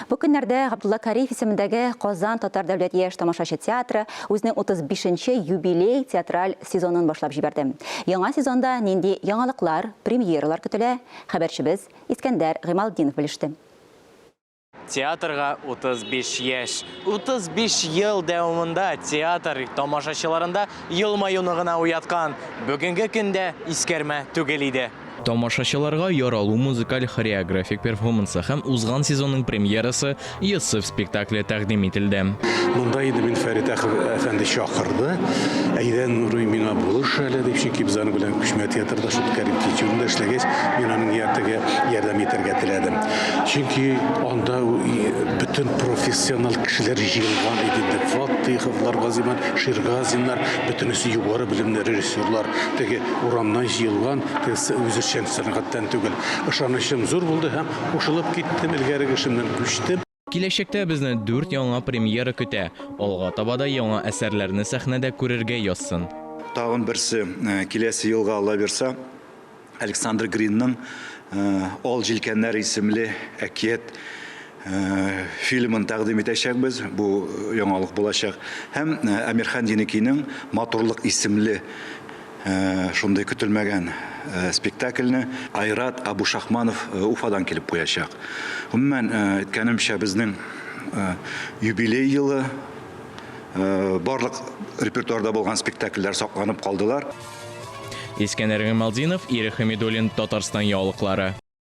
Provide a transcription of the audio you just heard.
Бу көннәрдә Габдулла Кариев исемендәге Казан татар дәүләт яшь тамашачы театры үзенең 35 нче юбилей театраль сезонын башлап җибәрде. Яңа сезонда нинди яңалыклар, премьералар көтелә, хәбәрчебез Искәндәр Гыймалтдинов белеште. Театрга 35 яшь. 35 ел дәвамында театр тамашачыларында елмаюны гына уяткан. Бүгенге көндә искәрмә түгел иде. Тамашачыларга Яралу музыкаль-хореографик перформансы һәм узган сезонның премьерасы Йосыф спектакле тәкъдим ителде. Монда инде мин Фәрит әфәнде чакырды. Әйдә, Нурый, миңа булыш әле, дип, чөнки без аның белән күчмә театрда, шул Кәрим Тинчуринда эшләгәч, мин аның теге ярдәм итәргә теләдем. Чөнки анда бөтен профессионал кешеләр җыелган иде инде. Фатыйховлар, Газыйман Ширгазиннар, бөтенесе югары белемле режиссерлар. Теге урамнан җыелган, теге үзешчән сәнгатьтән түгел. Ышанычым зур булды һәм кушылып киттем, элгәреге эшемнән күчтем. Киләчәктә безне дүрт яңа премьера көтә. Алга таба да яңа әсәрләрне сәхнәдә күрергә язсын. Тагын берсе, киләсе елга, Алла бирса, Александр Гринның Ал җилкәннәр исемле әкият фильмын тәкъдим итәчәкбез. Бу яңалык булачак. Һәм Әмирхан Еникинең Матурлык исемле шундый көтелмәгән спектакльне Айрат Абушахманов Уфадан килеп куячак. Гомумән, әйткәнемчә, безнең юбилей елы, барлык репертуарда булган спектакльләр сакланып калдылар. Искәндәр Гыймалтдинов, Ирек Хәмидуллин, Татарстан яулыклары.